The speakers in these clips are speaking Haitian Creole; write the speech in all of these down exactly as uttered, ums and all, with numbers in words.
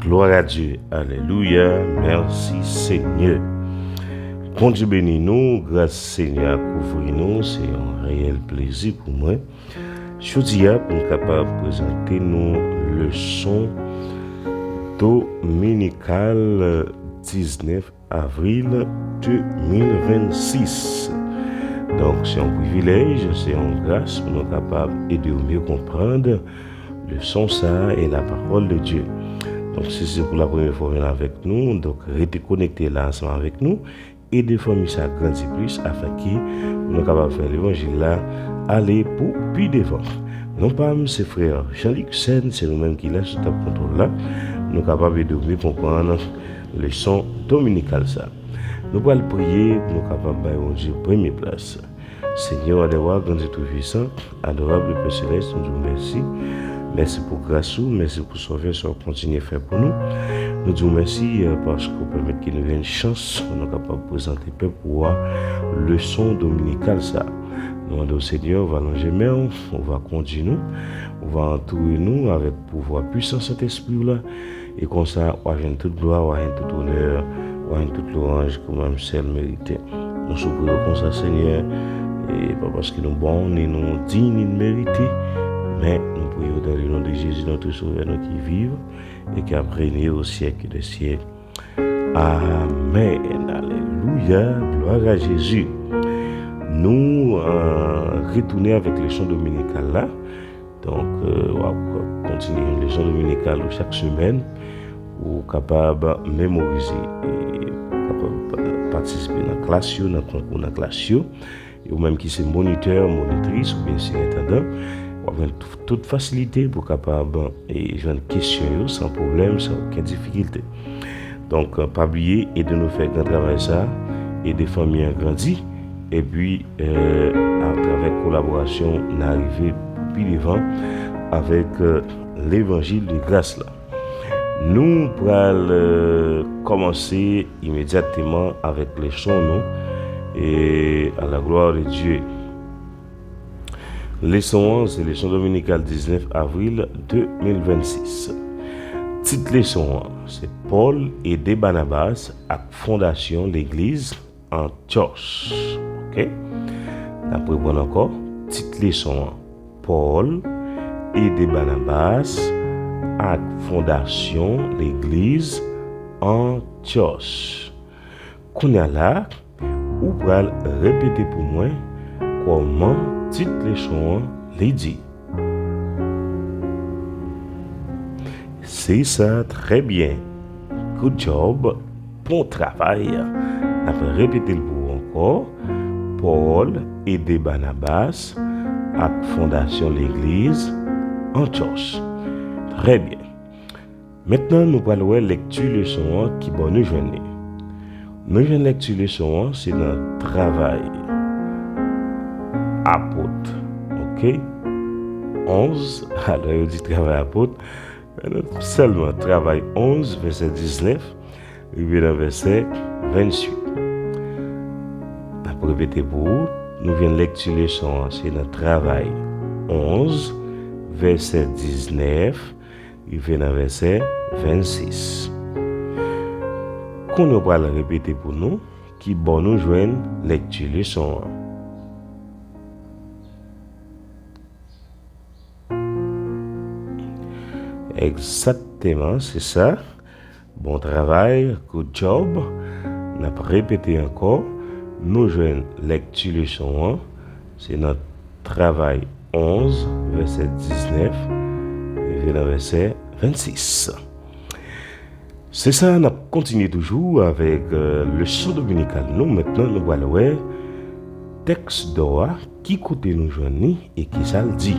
Glwa a Dye, alelouya, mèsi Senyè. Bondye beni nou, gras Senyè a kouvri nou, se yon reyèl plezi pou mwen. Jodi a, pou m kapab prezante nou leson dominikal diznèf avril de mil vennsis. Donk, se yon privilèj, se yon gras pou nou kapab ede w mye konprann leson sa a e la parole de Dieu. Donk, si se pou la premye fwa w vin avèk nou, donk, rete konekte la ansanm avèk nou. Ede fanmi sa grandi plis afenke pou nou kapab fè levanjil la ale pou pi devan. Non pa m, se frè Jean-Luc Sen, se nou menm ki la sou tab kontwòl la. Nou kapab ede w mye konprann leson dominikal sa. Nou pral priye pou nou kapab bay Bondye premye plas. Senyè wa dè wa, Grandye Toupisan, adorab Pè Selès, nou di w mèsi. Mèsi pou gras ou, mèsi pou sa w fè, sa w kontinye fè pou nou. Nou di w mèsi, eh, paske w pèmèt ke nou jwenn chans pou nou kapab prezante pèp ou a leson dominikal sa. Nou mande w, Senyè, ou va lonje men w, ou va kondui nou, ou va antoure nou avèk pouvwa pwisan Sentespri w la, e konsa, w a jwenn tout glwa, w a jwenn tout onè, w a jwenn tout lwanj ke ou menm sèl merite. Nou sou priye w konsa, Senyè, e pa paske nou bon, ni nou diy, ni n merite, men nou priye w dans le nom de Jésus, notre Sauveur, nou ki viv e ki ap renye au siècle des siècles. Amèn. Alelouya. Glwa a Jezi. Nou, euh, retounen avèk leson dominikal la. Donk, euh, w ap kontinye leson dominikal ou chak semèn pou w kapab memorize e pou w kapab patisipe nan klas yo, nan konkou nan klas yo. E ou menm ki se monitè, monitris oubyen sirentandan, w ap jwenn tout, tout fasilite pou w kapab, e, jwenn kesyon yo san pwoblèm, san okenn difikilte. Donk, pa bliye, ede nou fè gran travay sa, ede fanmi an grandi, epi, euh, atravè kolaborasyon, n a rive pi devan avèk, euh, levanjil de gras la. Nou pral, euh, kòmanse imedyatman avèk leson nou, e à la gloire de Dieu. Leson an, se leson dominikal diznèf avril de mil vennsis. Tit leson an, se Pòl ede Banabas ak fondasyon legliz Antyòch. Oke? N ap reprann ankò tit leson an. Pòl ede Banabas ak fondasyon legliz Antyòch. Kounye a la, ou pral repete pou mwen kòman tit leson an li di. Se sa, trè byen. Good job. Bon travay. N ap repete l pou ou ankò. Pòl ede Banabas ak fondasyon legliz Antyòch. Trè byen. Mentnan, nou pral wè lekti leson an ki bò nou jwenn li. Nou jwenn lekti leson an, se nan Travay Apot. Oke? Onz, alò yo di Travay Apot, sèlman Travay onz, vèsè diznèf, rive nan vèsè venntuit. N ap repete pou ou, nou jwenn lekti leson an, se nan Travay onz, vèsè diznèf, rive nan vèsè vennsis. Kounye a w pral repete pou nou ki bò nou jwenn lekti leson an. Egzakteman, se sa. Bon travay, good job. N ap repete ankò, nou jwenn lekti leson an, se nan Travay onz, vèsè diznèf, rive nan vèsè vennsis. Se sa, n ap kontinye toujou avèk, euh, leson dominikal nou. Mentnan, nou pral wè tèks dò a, ki kote nou jwenn li e ki sa l di.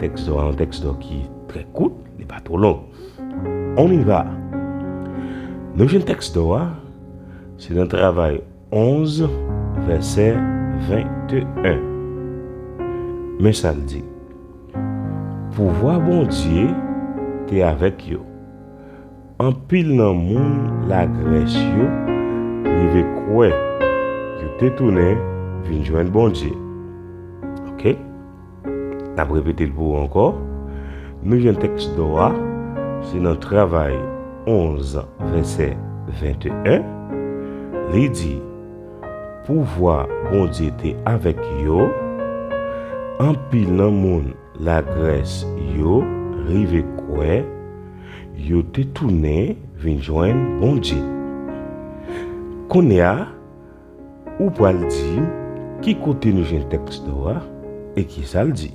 Tèks dò a, yon tèks dò ki trè kout, li pa twò long. On y va. Nou jwenn tèks dò a, se nan Travay onz, vèsè venteyen. Men sa l di, pouvwa Bondye te avèk yo. Anpil nan moun lagrès yo rive kwè yo te tounen vin jwenn Bondye. Oke? N ap repete l pou ou ankò. Nou jwenn tèks dò a, se nan Travay onz, vèsè venteyen, li di, pouvwa Bondye te avèk yo, anpil nan moun lagrès yo rive kwè, yo te tounen vin jwenn Bondye. Kounye a, ou pral di m ki kote nou jwenn tèks nou a e ki sa l di.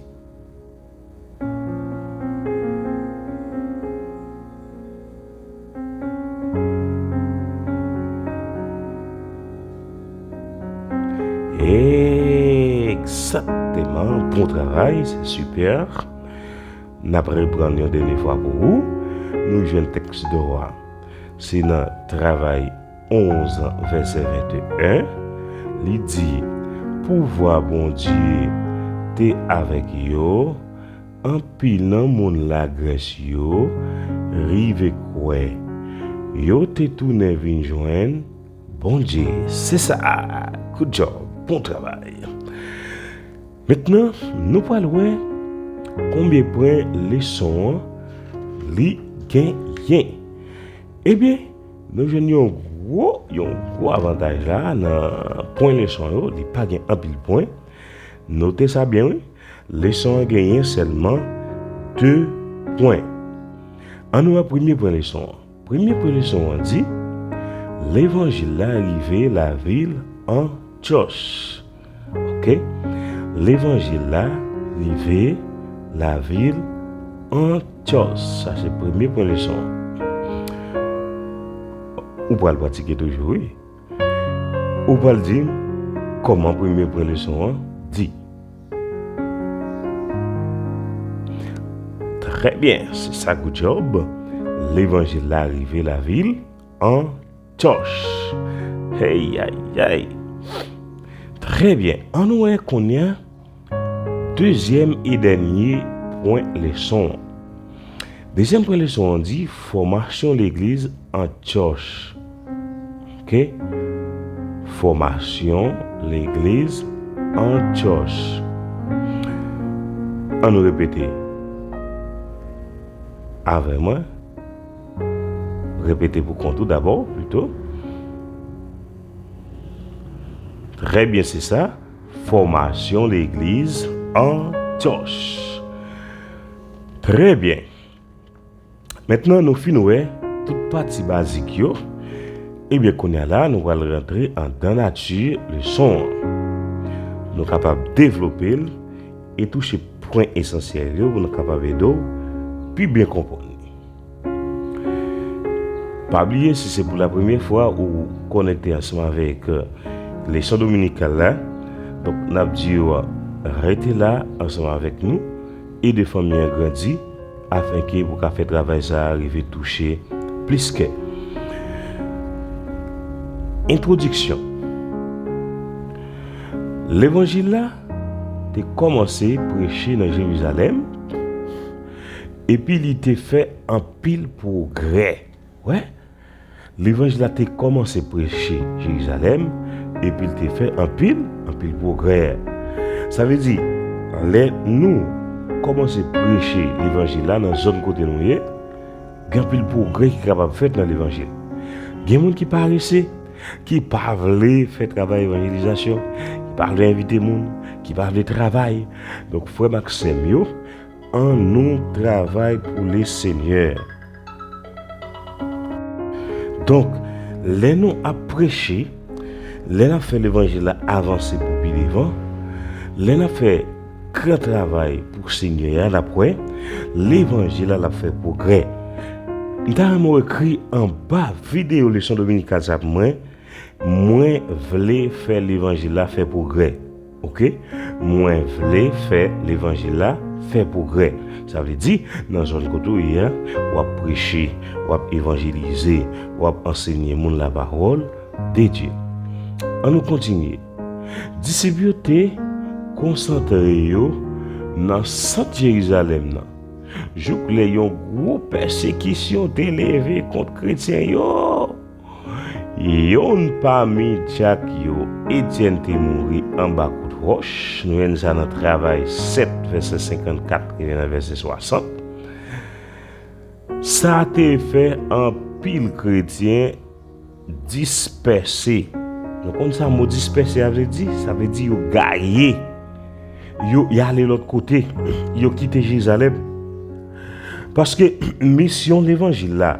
Egzakteman, bon travay, se sipè. N ap reprann yon dènye fwa pou ou. Nou jwenn tèks dwa. Se nan Travay onz, vèsè venteyen. Li di, pouvwa Bondye te avèk yo, anpil nan moun lagrès yo rive kwè. Yo te tounen vin jwenn Bondye. Se sa. Good job. Bon travay. Mentnan, nou pral wè konbyen pwen leson an li genyen. Ebyen, nou jwenn yon gwo, yon gwo avantaj la nan pwen leson yo, li pa gen anpil pwen. Note sa byen, wi. Leson an genyen sèlman de pwen. Ann nou wè premye pwen leson an. Premye pwen leson an di, levanjil la rive lavil Antyòch. Oke? Levanjil la rive lavil Antyòch. Sa se premye pwen leson an. Ou pral pratike toujou, wi. Ou pral di m kòman premye pwen leson an di. Trè byen, se sa, good job. Levanjil la rive lavil Antyòch. Hey, ay, ay. Trè byen, ann nou wè kounye a dezyèm e dènye pwen leson an. Dezyèm pwen leson an di fòmasyon legliz Antyòch. Oke? Fòmasyon legliz Antyòch. Ann nou repete avè mwen. Repete pou kont ou dabò, plito. Trè byen, se sa. Fòmasyon legliz Antyòch. Trè byen. Mentnan nou fin wè tout pati bazik yo, ebyen kounye a la nou pral rantre anndan nati leson an. Nou kapab devlope l e touche pwen esansyèl yo pou nou kapab ede w pi byen konprann li. Pa bliye, si se pou la premyè fwa ou konekte ansanm avèk, euh, leson dominikal la, donk n ap di w rete la ansanm avèk nou, ede fanmi an grandi, afenke pou ka fè travay sa a rive touche plis kè. Entwodiksyon. Levanjil la te kòmanse preche nan Jerizalèm, epi li te fè anpil pwogrè. Wè, levanjil la te kòmanse preche Jerizalèm, epi l te fè anpil, anpil pwogrè. Sa vle di, lè nou kòmanse preche levanjil la nan zòn kote nou ye, gen anpil pwogrè ki kapab fèt nan levanjil. Gen moun ki parese, ki pa vle fè travay evanjelizasyon, ki pa vle envite moun, ki pa vle travay. Donk, frè m ak sè m yo, ann nou travay pou Lesenyè. Donk, lè nou ap preche, lè n ap fè levanjil la avanse pou pi devan, lè n ap fè gran travay pou Senyè a, n ap wè levanjil la, l ap fè pwogrè. M ta renmen w ekri anba videyo leson dominikal sa pou mwen, mwen vle fè levanjil la fè pwogrè. Oke? Mwen vle fè levanjil la fè pwogrè. Sa vle di, nan zòn kote w ye a, w ap preche, w ap evanjelize, w ap ansenye moun lapawòl de Dye. Ann nou kontinye. Disip yo te konsantre yo nan sant Jerizalèm nan, jouk lè yon gwo pèsekisyon te leve kont kretyen yo. Youn pami dyak yo, Etyèn, te mouri anba kout wòch. Nou jwenn sa nan Travay sèt, vèsè senkannkat, rive nan vèsè swasant. Sa te fè anpil Anpil kretyen dispèse. Nou konn sa mo dispèse a vle di? Sa vle di yo gaye. Yo, y ale lòt kote. Yo kite Jerizalèm. Paske misyon levanjil la,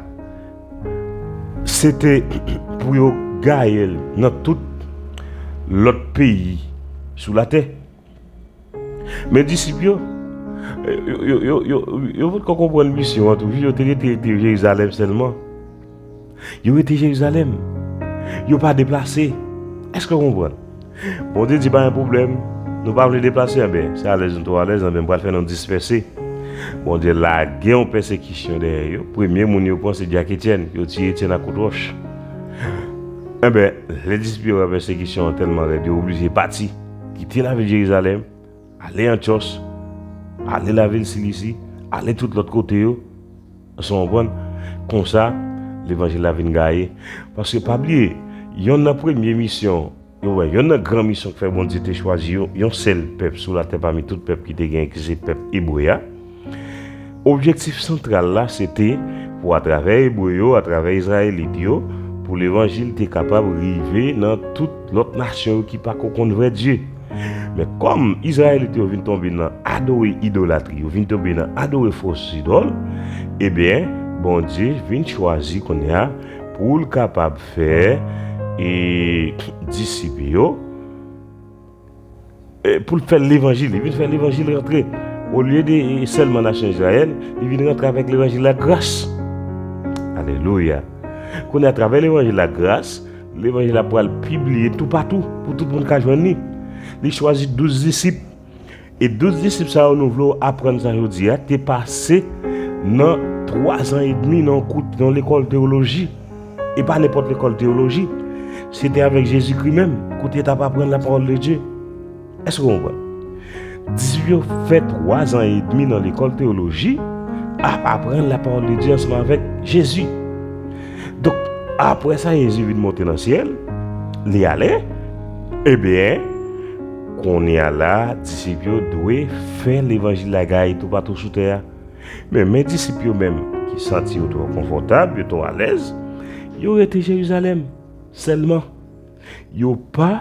se te pou yo gaye l nan tout lòt peyi sou latè. Men disip yo, yo, yo, yo, yo, yo potko konprann misyon an tou. Yo te rete, rete Jerizalèm sèlman. Yo rete Jerizalèm. Yo pa deplase. Èske w konprann? Bondye di pa gen pwoblèm. Nou pa vle deplase, anben, se alèz nou twò alèz, anben, m pral fè nou dispèse. Bondye lage yon pèsekisyon dèyè yo. Premye moun yo pran se Dyak Etyèn. Yo tiye Etyèn ak kout wòch. Enben, lè disip yo wè pèsekisyon an tèlman rèd, yo oblije pati, kite lavil Jerizalèm, ale Antyòch, ale lavil Silisi, ale tout lòt kote yo. Èske w konprann? Konsa, levanjil la vin gaye. Paske pa bliye, yonn nan premye misyon, yo wè, yonn nan gran misyon k fè Bondye te chwazi yon, yon sèl pèp sou latè pami tout pèp ki te genyen, ki se pèp ebre a. Objektif santral la, se te pou atravè ebre yo, atravè Izrayelit yo, pou levanjil te kapab rive nan tout lòt nasyon yo ki pako konn vrè Dye. Men kòm Izrayelit yo vin tonbe nan adore idolatri, yo vin tonbe nan adore fo zidòl, ebyen, Bondye vin chwazi kounye a pou l kapab fè, e, disip yo, e, pou l fè levanjil, li vin fè levanjil rantre. Olye de, e, sèlman nasyon Izrayèl, li vin rantre avèk levanjil lagras. Alelouya. Kounye a, atravè levanjil lagras, levanjil la pral pibliye toupatou pou tout moun ka jwenn li. Li chwazi douz disip. E douz disip sa yo nou vle w aprann sa jodi a, te pase nan twa zan edmi nan yon kout, nan yon lekòl teyoloji. E pa nenpòt lekòl teyoloji. Se te avèk Jezikri menm, kote y t ap aprann lapawòl de Dye. Èske w konprann? Disip yo fè twa zan edmi nan lekòl teyoloji, ap aprann lapawòl de Dye ansanm avèk Jezi. Donk, apre sa, Jezi vin monte nan syèl, li ale, ebyen, kounye a la, disip yo dwe fè levanjil la gaye toupatou sou tè a. Men, men disip yo menm, ki santi yo twò konfòtab, yo twò alèz, yo rete Jerizalèm sèlman. Yo pa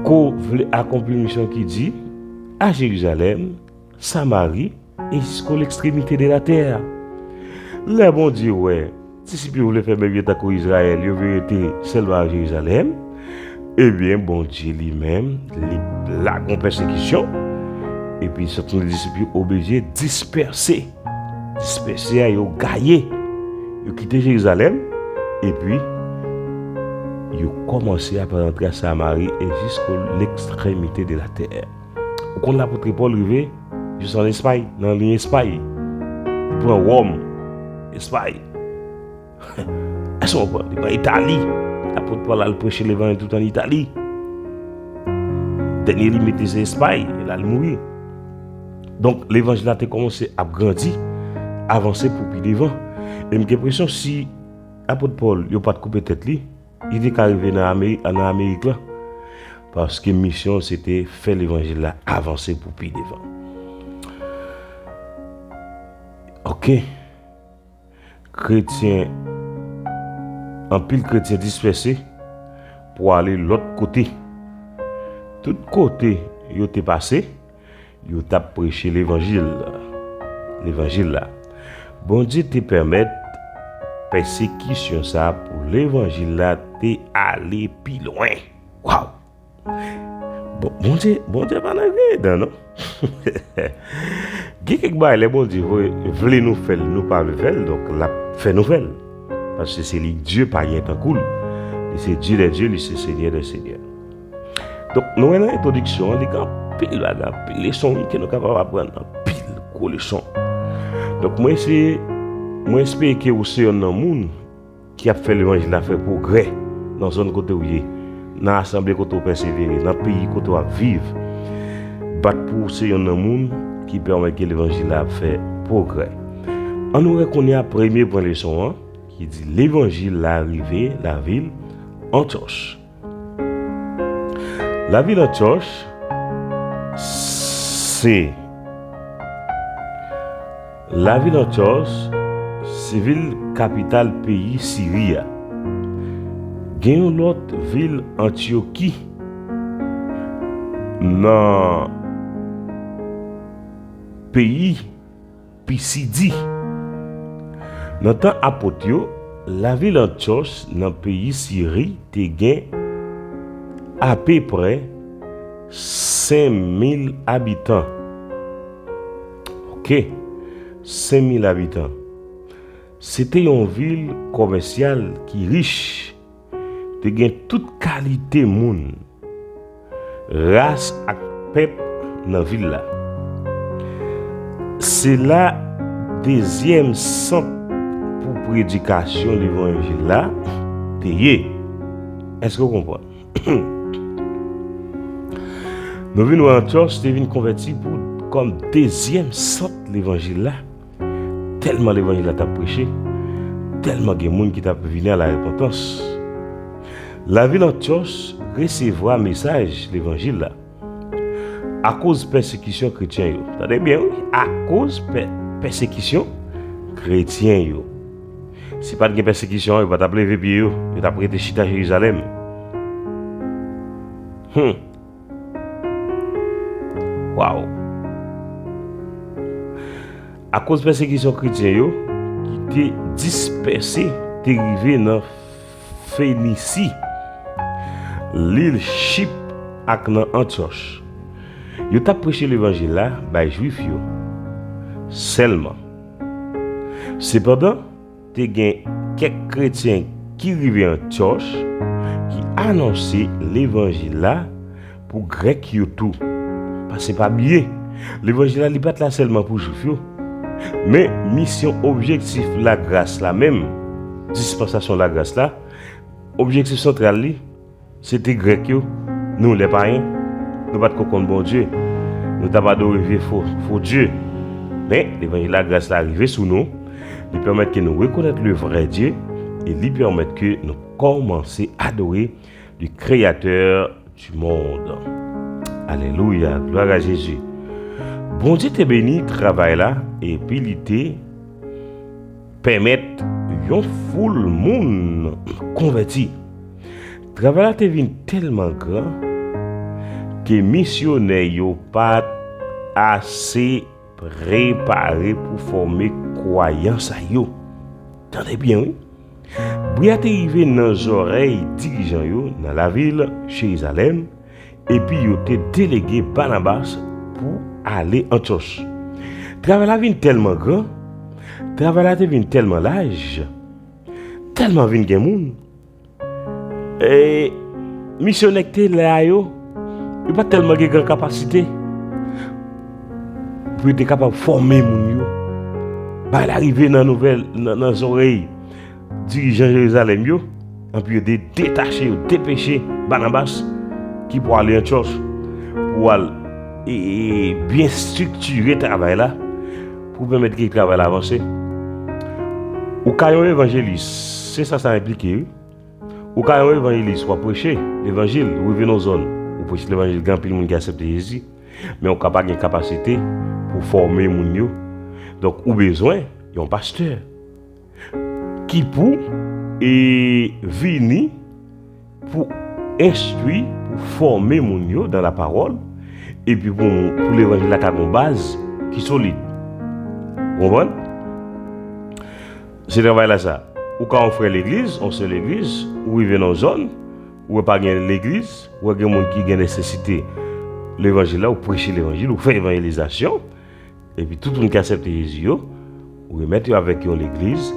ko vle akonpli misyon ki di, à Jérusalem, Samarie et jusqu'aux extrémités de la terre. Lè Bondye wè disip yo vle fè menm jan tankou Izrayèl, yo vle rete sèlman a Jerizalèm, ebyen, Bondye li menm, li lage yon pèsekisyon, epi sèten disip yo oblije dispèse. Dispèse a, yo gaye. Yo kite Jerizalèm, epi yo kòmanse ap rantre a Samari et jusqu'aux extrémités de la terre. Ou konn lapot Pòl rive jis an Espay, nan liy Espay. Li pran Wòm, Espay. Èske w konprann? Li pran Itali. Lapot Pòl al preche levanjil tout an Itali. Dènye limit li se Espay, e la l mouri. Donk, levanjil la te kòmanse ap grandi, avanse pou pi devan. E m gen enpresyon si apot Pòl yo pa t koupe tèt li, li te ka rive nan Ameri-, nan Amerik la. Paske misyon l se te fè levanjil la avanse pou pi devan. Oke. Kretyen, anpil kretyen dispèse pou ale lòt kote. Tout kote yo te pase, yo t ap preche levanjil, levanjil la. Bondye te pèmèt pèsekisyon sa a pou levanjil la te ale pi lwen. Waw! Bon, Bondye, Bondye pa nan griyen dan, non. Gen kèk bagay, lè Bondye vle, vle nou fè l, nou pa vle fè l, donk, l ap fè nou fè l. Paske se li Dye, pa gen tankou l. Li se Dye dè dye, li se Senyè dè senyè. Donk, nou wè nan entwodiksyon an, li gen anpil bagay, anpil leson, wi, ke nou kapab aprann, anpil gwo leson. Donk, mwen eseye, mwen espere ke ou se yonn nan moun ki ap fè levanjil la fè pwogrè nan zòn kote w ye, nan asanble kote w pèsevere, nan peyi kote w ap viv. Bat pou w se yonn nan moun ki pèmèt ke levanjil la ap fè pwogrè. Ann nou wè kounye a premye pwen leson an, ki di levanjil la rive lavil Antyòch. Lavil Antyòch, se, lavil Antyòch, se vil kapital peyi Siri a. Gen yon lòt vil, Antyoki, nan peyi Pisidi. Nan tan apot yo, lavil Antyòch nan peyi Siri te gen apeprè senk mil abitan. Oke, senk mil abitan. Se te yon vil komèsyal ki rich. Te gen tout kalite moun, ras ak pèp nan vil la. Se la dezyèm sant pou predikasyon levanjil la te ye. Èske w konprann? Nou vin wè Antyòch te vin konvèti pou, kòm dezyèm sant levanjil la. Tèlman levanjil la t ap preche, tèlman gen moun ki t ap vini a la repantans. Lavil Antyòch resevwa mesaj levanjil la akoz pèsekisyon kretyen yo. Tande byen, wi, akoz pè-, pèsekisyon kretyen yo. Si pa t gen pèsekisyon, yo pa t ap leve pye yo, yo t ap rete chita Jerizalèm. Hmm. Waw! Akoz pèsekisyon kretyen yo ki te dispèse te rive nan Fenisi, lil Chip ak nan Antyòch. Yo t ap preche levanjil la bay Jwif yo sèlman. Sepandan, te gen kèk kretyen ki rive Antyòch, ki anonse levanjil la pou Grèk yo tou. Paske pa bliye, levanjil la li pa t la sèlman pou Jwif yo. Men misyon objektif lagras la menm, dispansasyon lagras la, objektif santral li, se te Grèk yo, nou lè payen, nou pa t ko konn Bondye. Nou t ap adore vye fo, fo dye. Men, levanjil lagras la rive sou nou, li pèmèt ke nou rekonèt le vrè Dye, e li pèmèt ke nou kòmanse adore le Créateur du monde. Alelouya, glwa a Jezi. Bondye te beni travay la, epi li te pèmèt yon foul moun konvèti. Travay la te vin tèlman gran ke misyonè yo pa t ase prepare pou fòme kwayan sa yo. Tande byen, wi. Bri a te rive nan zòrèy dirijan yo nan lavil Jerizalèm, epi yo te delege Banabas pou ale Antyòch. Travay la vin tèlman gran, travay la te vin tèlman laj, tèlman vin gen moun. E misyonè ki te la yo, yo pa t tèlman gen gran kapasite pou yo te kapab fòme moun yo. Bagay la rive nan nouvèl, nan, nan zòrèy dirijan Jerizalèm yo, anpi yo de-, detache, yo depeche Banabas ki pou ale Antyòch, pou al, e, e, byen estriktire travay la, pou pèmèt ke travay la avanse. Ou ka yon evanjelis, se sa sa enplike, wi. Ou ka yon evanjelis, w ap preche levanjil, ou rive nan zòn, ou preche levanjil, gen anpil moun ki aksepte Jezi, men ou ka pa gen kapasite pou fòme moun yo. Donk, ou bezwen yon pastè ki pou, e, vini pou enstwi, pou fòme moun yo dan lapawòl, epi pou, pou levanjil la ka gon baz ki solid. Ou konprann? Se travay la sa. Ou ka yon frè legliz, yon sè legliz, ou rive nan yon zòn, ou wè pa gen legliz, ou wè gen moun ki gen nesesite levanjil la, ou preche levanjil, ou fè evanjelizasyon, epi tout moun ki aksepte Jezi yo, ou remèt yo avèk yon legliz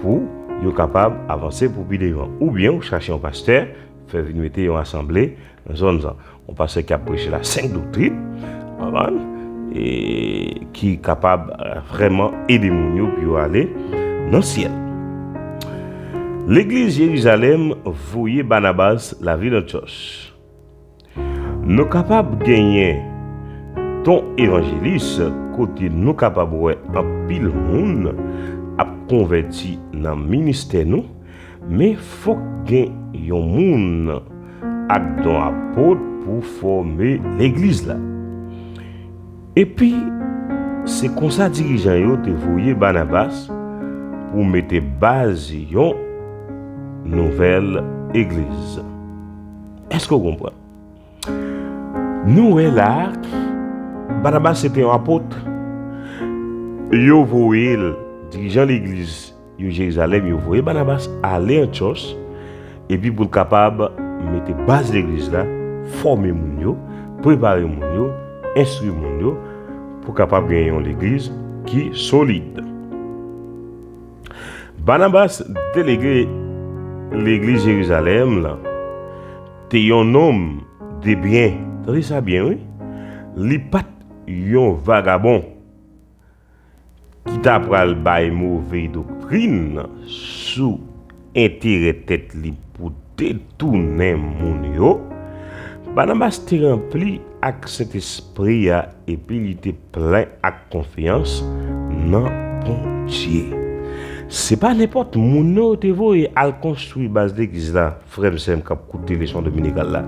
pou yo kapab avanse pou pi devan. Oubyen ou chache yon pastè, fè vin mete yon asanble nan zòn nan. Yon pastè ki ap preche la senk doktrin, konprann, e ki kapab, e, vrèman ede moun yo pou yo ale nan syèl. Legliz Jerizalèm voye Banabas lavil Antyòch. Nou kapab genyen ton evanjelis kote nou kapab wè anpil moun ap konvèti nan ministè nou, men fòk gen yon moun ak don apot pou fòme legliz la. Epi, se konsa dirijan yo te voye Banabas ou mete baz yon nouvèl egliz. Èske w konprann? Nou wè la, Banabas se te yon apot. Yo voye l, dirijan legliz yo Jerizalèm, yo voye Banabas ale Antyòch, epi pou l kapab mete baz legliz la, fòme moun yo, prepare moun yo, enstwi moun yo, pou kapab gen yon legliz ki solid. Banabas delege legliz Jerizalèm lan te yon nonm de byen. Tande sa byen, wi. Li pa t yon vagabon ki ta pral bay move doktrin sou enterè tèt li pou detounen moun yo. Banabas te ranpli ak Sentespri a epi li te plen ak konfyans nan Bondye. Se pa nenpòt moun non yo te voye al konstwi baz legliz la, frè m, sè m k ap koute leson dominikal la.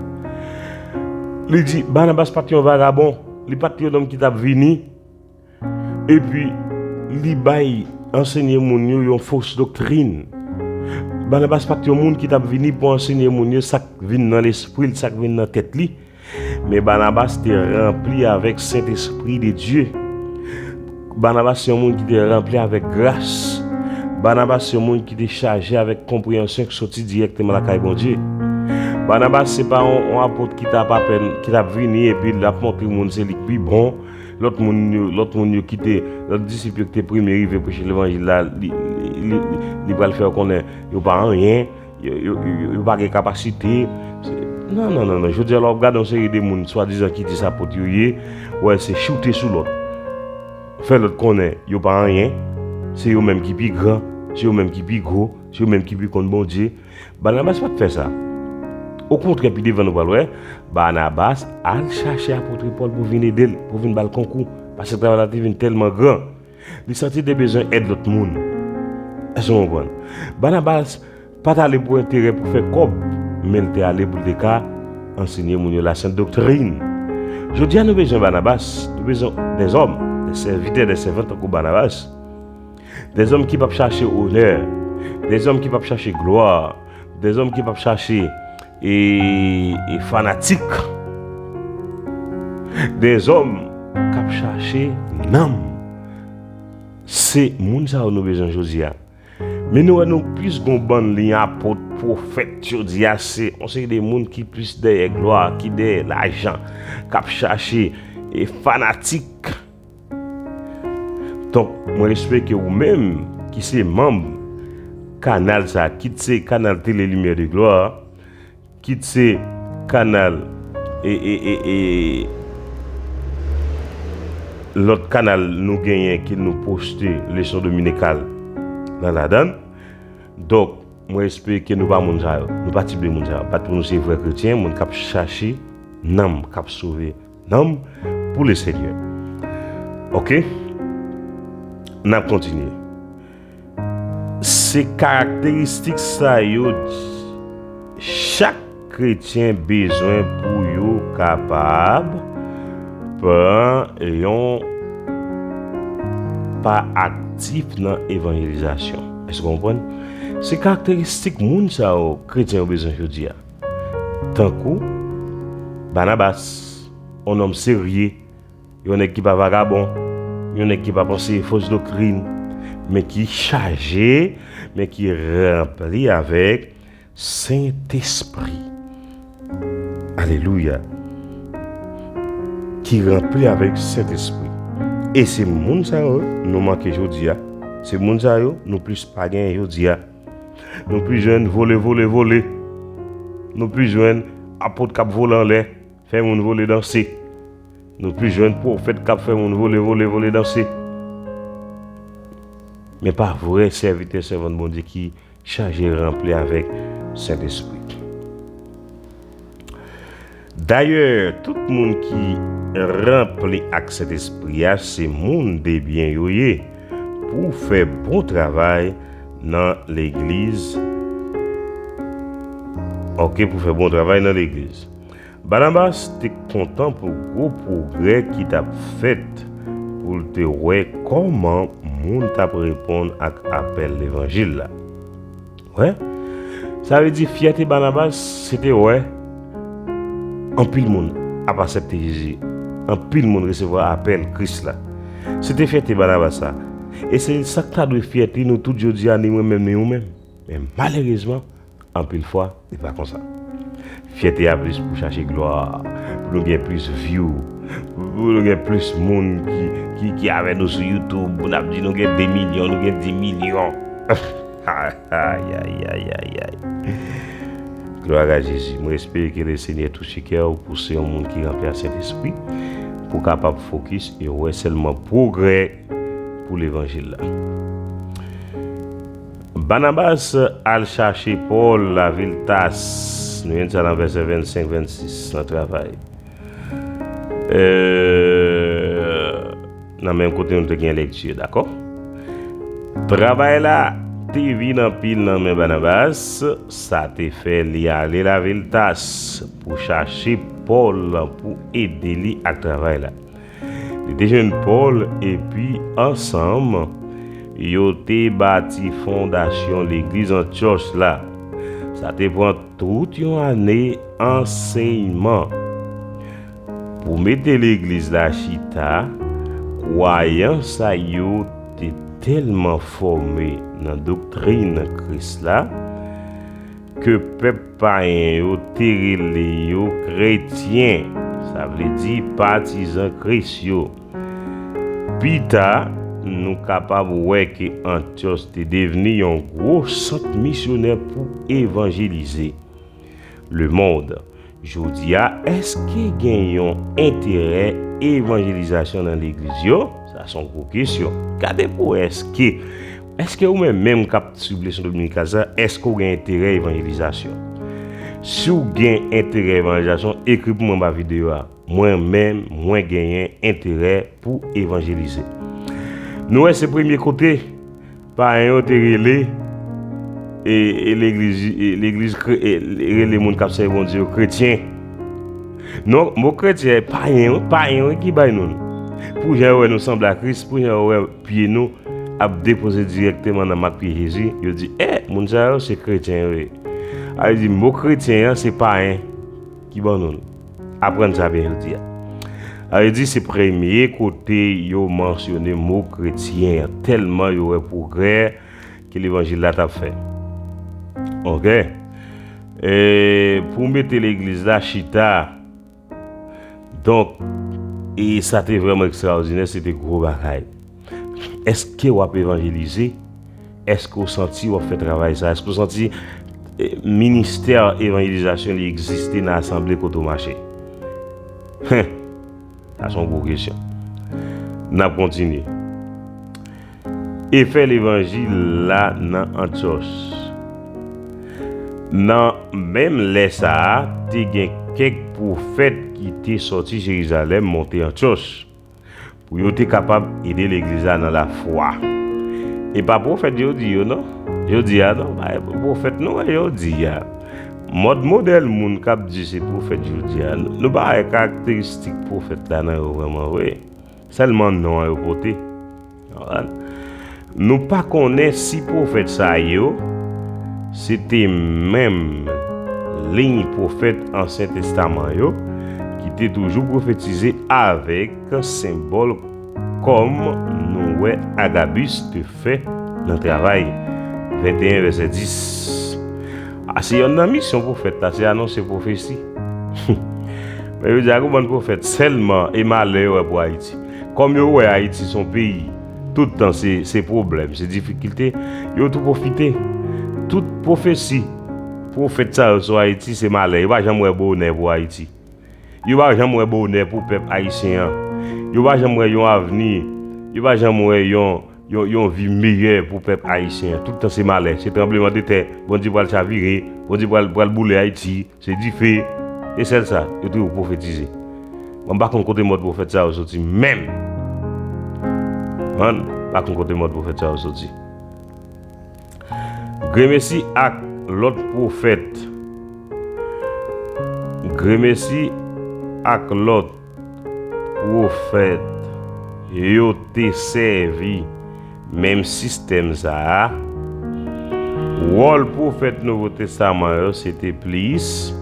Li di, Banabas pa t yon vagabon, li pa t yon nonm ki t ap vini, epi li bay ansenye moun yo yon fos doktrin. Banabas pa t yon moun ki t ap vini pou ansenye moun yo sa k vin nan lespri l, sa k vin nan tèt li. Men Banabas te ranpli avèk Sentespri de Dye. Banabas se yon moun ki te ranpli avèk gras. Banabas se yon moun ki te chaje avèk konpreyansyon ki soti dirèkteman lakay Bondye. Banabas se pa yon, yon apot ki t ap apèn, ki t ap vini epi l ap montre moun se li k pi bon. Lòt moun yo, lòt moun yo ki te, lòt disip yo ki te premye rive preche levanjil la, li, li, li, li, li pral fè yo konnen yo pa anyen. Yo, yo, yo, yo pa gen kapasite. Se, non, non, non, non. Jodi a la, w ap gade yon seri de moun, swadizan ki di se apot yo ye, w wè se choute sou lòt. Fè lòt konnen yo pa anyen. Se yo menm ki pi gran, se yo menm ki pi gwo, se yo menm ki pi konn Bondye. Banabas pa t fè sa. Okontrè, pi devan nou pral wè, Banabas al chache apot Pòl pou vin ede l, pou vin ba l konkou, paske travay la te vin tèlman gran. Li santi l te bezwen èd lòt moun. Èske w konprann? Banabas pa t ale pou enterè, pou fè kòb, men l te ale pou l te ka ansenye moun yo lasent doktrin. Jodi a, nou bezwen Banabas, nou bezwen dèzòm, dè sèvitè, dè sèvant tankou Banabas. Dèzòm ki p ap chache onè, dèzòm ki p ap chache glwa, dèzòm ki p ap chache e, e fanatik, dèzòm k ap chache nanm. Se moun sa yo nou bezwen jodi a. Men nou wè nou plis gon bann liy apot, pwofèt, jodi a se yon seri de moun ki plis dèyè glwa, ki dèyè lajan, k ap chache e fanatik. Donk, mwen espere ke ou menm ki se manm kanal sa, kit se kanal Tele Limyè de Glwa, kit se kanal e, e, e, e, lòt kanal nou genyen ke nou poste leson dominikal nan ladan l. Donk, mwen espere ke nou pa moun sa yo. Nou pa tip de moun sa yo. Bat pou nou se vrè kretyen, moun k ap chache nanm, k ap sove nanm pou Lesenyè. Oke? N ap kontinye. Se karakteristik sa yo chak kretyen bezwen pou yo kapab pran yon pa aktif nan evanjelizasyon. Èske w konprann? Se karakteristik moun sa yo kretyen yo bezwen jodi a. Tankou Banabas, yon nonm serye, yon nèg ki pa vagabon, yon nèg ki pa panse fos doktrin, men ki chaje, men ki ranpli avèk Sentespri. Alelouya. Ki ranpli avèk Sentespri. E se moun sa yo nou manke jodi a. Se moun sa yo nou plis pa genyen jodi a. Nou plis jwenn vole, vole, vole. Nou plis jwenn apot k ap vole anlè, fè moun vole danse. Nou plis jwenn pwofèt k ap fè moun vole, vole, vole danse. Men pa vrè sèvitè, sèvant Bondye ki chaje ranpli avèk Sentespri. Dayè, tout moun ki ranpli ak Sentespri a, se moun de byen yo ye pou fè bon travay nan legliz. Oke, pou fè bon travay nan legliz. Banabas te kontan pou gwo pwogrè ki t ap fèt, pou l te wè kòman moun t ap reponn ak apèl levanjil la. Wè? Sa vle di fyète Banabas, se te wè anpil moun ap aksepte Jezi. Anpil moun resevwa apèl Kris la. Se te fyète Banabas sa. E se sa k ta dwe fyète nou tout jodi a, ni mwen menm, ni ou menm. Men malerezman, anpil fwa, li pa konsa. Fyète a plis pou chache glwa, pou nou gen plis view, pou nou gen plis moun ki, ki, ki avè nou sou YouTube, pou n ap di nou gen de milyon, nou gen dis milyon. Ay, ay, ay, ay, ay. Glwa a Jezi. Mwen espere ke Lesenyè touche kè w pou se yon moun ki ranpli ak Sentespri, pou w kapab fokis e wè sèlman pwogrè pou levanjil la. Banabas al chache Pòl lavil Tas. Nou jwenn sa nan vèsè vennsenk, vennsis nan Travay. Euh, nan menm kote nou te gen lekti, dakò? Travay la te vin anpil nan men Banabas, sa te fè li ale lavil Tas pou chache Pòl pou ede li ak travay la. Li te jwenn Pòl, epi ansanm, yo te bati fondasyon legliz Antyòch la. Sa te pran tout yon ane ansèyman. Pou mete legliz la chita, kwayan sa yo te tèlman fòme nan doktrin Kris la, ke pèp payen yo te rele yo kretyen, sa vle di patizan Kris yo. Pita, nou kapab wè ke Antyòch te devni yon gwo sant misyonè pou evanjelize lemonn. Jodi a, èske gen yon enterè evanjelizasyon nan legliz yo? Sa se yon gwo kesyon. Gade pou wè èske, èske ou menm, menm k ap swiv leson dominikal sa, èske w gen enterè evanjelizasyon? Si w gen enterè evanjelizasyon, ekri pou mwen anba videyo a. Mwen menm, mwen genyen enterè pou evanjelize. Nou wè se premye kote payen yo te rele, e, e legliz, e legliz kre-, e, rele moun k ap sèvi Bondye yo kretyen. Non, mo kretyen, payen, wi, payen, wi, ki bay nou l. Pou jan yo wè nou sanble ak Kris, pou jan yo wè pye nou ap depoze dirèkteman nan mak pye Jezi, yo di, "Eh, moun sa yo se kretyen yo ye." A vle di, mo kretyen an, se payen ki ban nou l. Aprann sa byen jodi a. A vle di, se premye kote yo mansyone mo kretyen an, tèlman yo wè pwogrè ke levanjil la t ap fè. Oke? E pou mete legliz la chita, donk, e sa te vrèman ekstraòdinè, se te gwo bagay. Èske w ap evanjelize? Èske w santi w ap fè travay sa? Èske w santi, eh, ministè evanjelizasyon li egziste nan asanble kote w mache? Hen! Sa se yon gwo kesyon. N ap kontinye. Efè levanjil la nan Antyòch. Nan menm lè sa a, te gen kèk pwofèt ki te sòti Jerizalèm monte Antyòch pou yo te kapab ede legliz la nan lafwa. E pa pwofèt yo di yo, non. Yo di a, non, pa pwofèt nou wè yo di a. Mòd modèl moun k ap di se pwofèt yo di a, nou pa wè karakteristik pwofèt la nan yo vrèman vre. Sèlman non an yo pote. Nou pa konnen si pwofèt sa yo se te menm liy pwofèt Ansyen Testaman yo ki te toujou pwofetize avèk senbòl kòm nou wè Agabis te fè nan Travay venteyen, vèsè dis. A, se yonn nan misyon pwofèt la, se anonse pwofesi. Men yo di a gon bann pwofèt sèlman e malè yo wè pou Ayiti. Kòm yo wè Ayiti se yon peyi tout tan se, se pwoblèm, se difikilte, yo tou pwofite. Tout pwofesi pwofèt sa yo sou Ayiti se malè. Yo pa janm wè bonè pou Ayiti. Yo pa janm wè bonè pou pèp ayisyen an. Yo pa janm wè yon avni. Yo pa janm wè yon, yon, yon vi meyè pou pèp ayisyen an. Tout tan se malè. Se tranblemanntè. Bondye pral chavire. Bondye pral, pral boule Ayiti. Se dife. E sèl sa, yo toujou pwofetize. Mwen pa konn kote mòd pwofèt sa yo soti menm. Mwen pa konn kote mòd pwofèt sa yo soti. Gremesi ak lòt pwofèt. Gremesi ak lòt pwofèt. yo te sèvi menm sistèm sa a. Wòl pwofèt Nouvo Testaman yo se te plis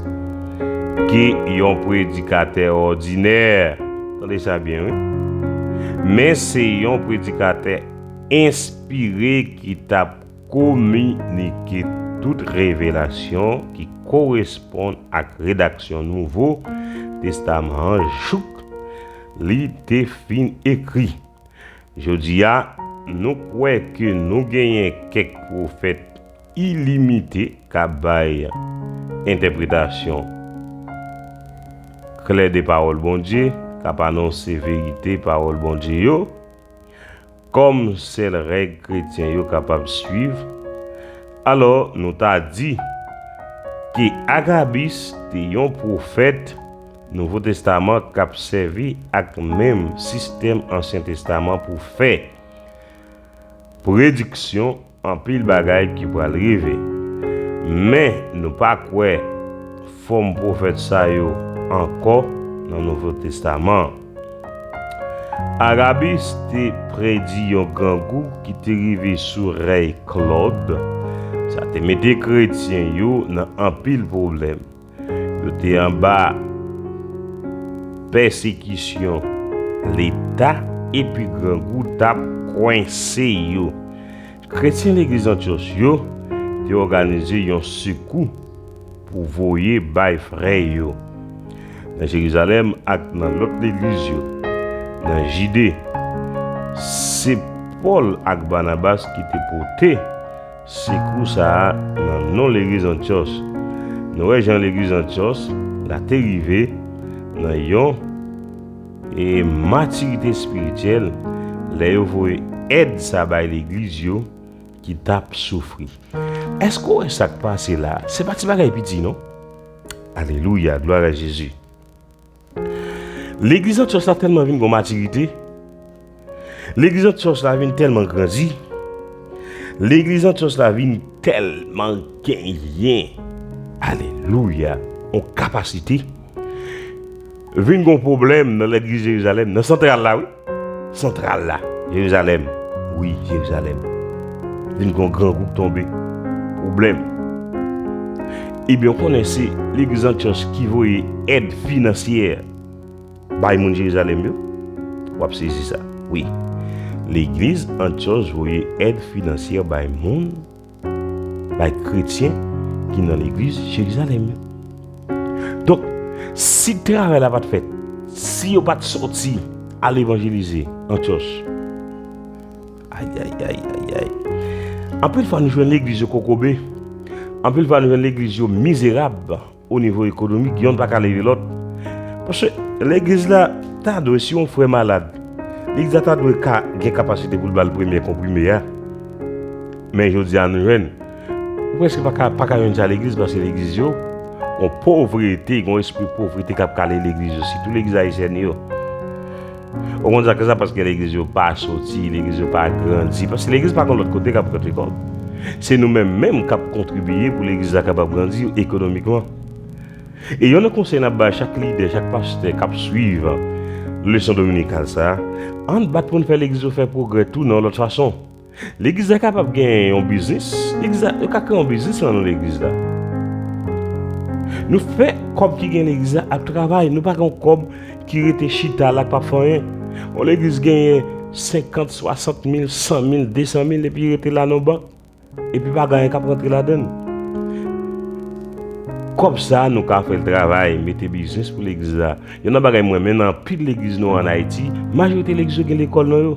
ke yon predikatè òdinè. Tande sa byen, wi. Men se yon predikatè enspire ki t ap kominike tout revelasyon ki koresponn ak redaksyon Nouvo Testaman an jouk li te fin ekri. Jodi a, nou kwè ke nou genyen kèk pwofèt ilimite k ap bay entèpretasyon klè de pawòl Bondye, k ap anonse verite pawòl Bondye yo, kòm sèl règ kretyen yo kapab swiv, alò nou ta di ke Agabis te yon pwofèt Nouvo Testaman k ap sèvi ak menm sistèm Ansyen Testaman pou fè prediksyon anpil bagay ki pral rive. Men, nou pa kwè fòm pwofèt sa yo ankò nan Nouvo Testaman. Agabis te predi yon grangou ki te rive sou rèy Klod. Sa te mete kretyen yo nan anpil pwoblèm. Yo te anba pèsekisyon Leta, epi grangou t ap kwense yo. Kretyen legliz Antyòch yo te òganize yon sekou pou voye bay frè yo nan Jerizalèm ak nan lòt legliz yo nan Jide. Se Pòl ak Banabas ki te pote sekou sa a nan non legliz Antyòch. Nou wè jan legliz Antyòch la te rive nan yon e matirite espirityèl lè yo voye èd sa bay legliz yo ki t ap soufri. Èske w wè sa k pase la a? Se pa ti bagay piti, non. Alelouya, glwa a Jezi. Legliz Antyòch la tèlman vin gon matirite. Legliz Antyòch la vin tèlman grandi. Legliz Antyòch la vin tèlman genyen. Alelouya. On kapasite. Vin gon pwoblèm nan legliz Jerizalèm, nan santral la, wi. Santral la, Jerizalèm. Wi, Jerizalèm. Vin gon grangou k tonbe. Pwoblèm. Ebyen, w konnen se legliz Antyòch ki voye èd finansyè bay moun Jerizalèm yo. W ap sezi sa. Wi. Legliz Antyòch voye èd finansyè bay moun, bay kretyen ki nan legliz Jerizalèm yo. Donk, si travay la pa t fèt, si yo pa t sòti al evanjelize Antyòch, ay, ay, ay, ay, ay. Anpil fwa nou jwenn legliz yo kokobe. Anpil fwa nou jwenn legliz yo mizerab o nivo ekonomik, yonn pa ka leve lòt. Paske legliz la ta dwe, si yon frè malad, legliz la ta dwe ka gen kapasite pou l ba l premyè konprime a. Men jodi a nou jwenn, ou prèske pa ka, pa ka jwenn sa legliz, paske legliz yo, yon povrete, yon espri povrete k ap kale legliz yo, sitou legliz ayisyèn yo. Ou konn sa k fè sa? Paske legliz yo pa soti, legliz yo pa grandi. Paske legliz pa gen lòt kote k ap rantre kòb. Se nou menm menm k ap kontribiye pou legliz la kapab grandi ekonomikman. E youn nan konsèy n ap bay chak lidè, chak pastè k ap swiv leson dominikal sa a, ann bat pou n fè legliz yo fè pwogrè tou nan yon lòt fason. Legliz la kapab gen yon biznis. Legliz la, yo ka kreye yon biznis nan non legliz la. Nou fè kòb ki gen legliz la ap travay. Nou pa gen yon kòb ki rete chita la k p ap fè anyen. Yon legliz genyen senkant, swasant mil, san mil, desan mil, epi rete la nan bank. Epi pa gen anyen k ap rantre ladan l. Kòb sa a, nou ka fè l travay, mete biznis pou legliz la. Youn nan bagay mwen renmen nan anpil legliz nou an Ayiti, majorite legliz yo gen lekòl nan yo.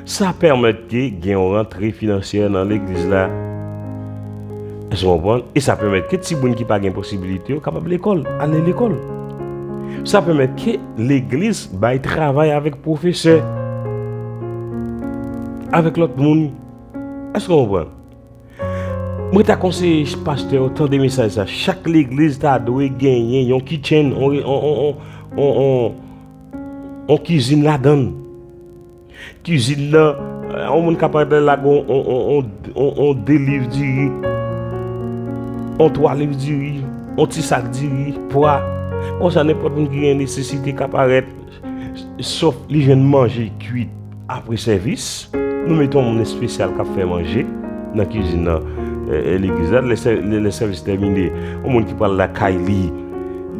Sa pèmèt ke gen yon rantre finansyè nan legliz la. Èske w konprann? E sa pèmèt ke timoun ki pa gen posibilite yo kapab lekòl, ale lekòl. Sa pèmèt ke legliz bay travay avèk pwofesè, avèk lòt moun. Èske w konprann? Mwen ta konseye pastè yo tande mesaj sa. Chak legliz ta dwe genyen yon kitchen, yon, yon, yon, yon, yon, yon kizin ladan l. Kizin nan, yon moun ka pa lage yon, yon, yon, yon, yon de liv diri, yon twa liv diri, yon ti sak diri, pwa. Konsa, nenpòt moun ki gen nesesite ka parèt. Sòf li jwenn manje kwit apre sèvis, nou mete yon moun espesyal k ap fè manje nan kizin nan, e, e, legliz la. Lè sè-, lè, lè sèvis tèmine, yon moun ki pral lakay li,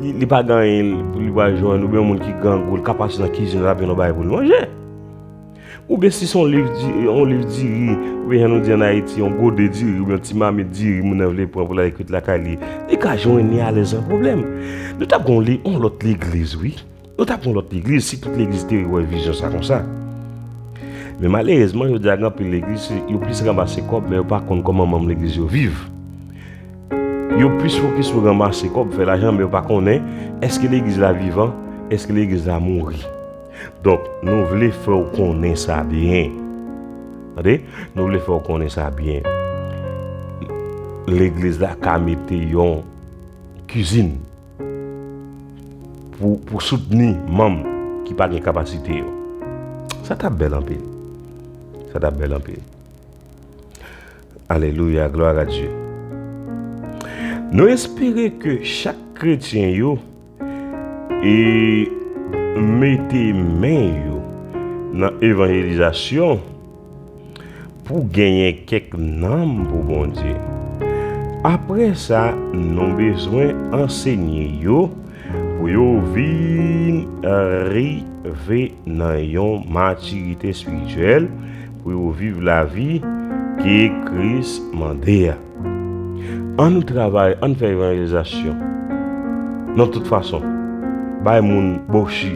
li, li pa gen anyen pou li pral jwenn, oubyen yon moun ki grangou, li ka pase nan kizin la, l ap jwenn yon bagay pou l manje. Oubyen si se yon liv di-, yon liv diri, oubyen jan nou di ann Ayiti, yon gode diri, oubyen yon ti mamit diri moun nan vle pran pou l al kwit lakay li, li ka jwenn li alèz san pwoblèm. Nou t ap gen yon le-, yon lòt legliz, wi. Nou t ap gen yon lòt legliz, si tout legliz te wè vizyon sa konsa. Men malerezman, jodi a, gen anpil legliz, se, yo plis ranmase kòb, men yo pa konn kòman manm legliz yo viv. Yo plis fokis sou ranmase kòb, fè lajan, men yo pa konnen èske legliz la vivan, èske legliz la mouri. Donk, nou vle fè w konnen sa byen. Tande? Nou vle fè w konnen sa byen. Legliz la ka mete yon kizin pou, pou soutni manm ki pa gen kapasite yo. Sa t ap bèl anpil. Sa t ap bèl anpil. Alelouya, glwa a Dye. Nou espere ke chak kretyen yo e mete men yo nan evanjelizasyon pou genyen kèk nanm pou Bondye. Apre sa, nou bezwen ansenye yo pou yo vin rive nan yon matirite espirityèl, pou yo viv lavi ke Kris mande a. Ann nou travay, ann fè evanjelizasyon nan tout fason. Bay moun bochi,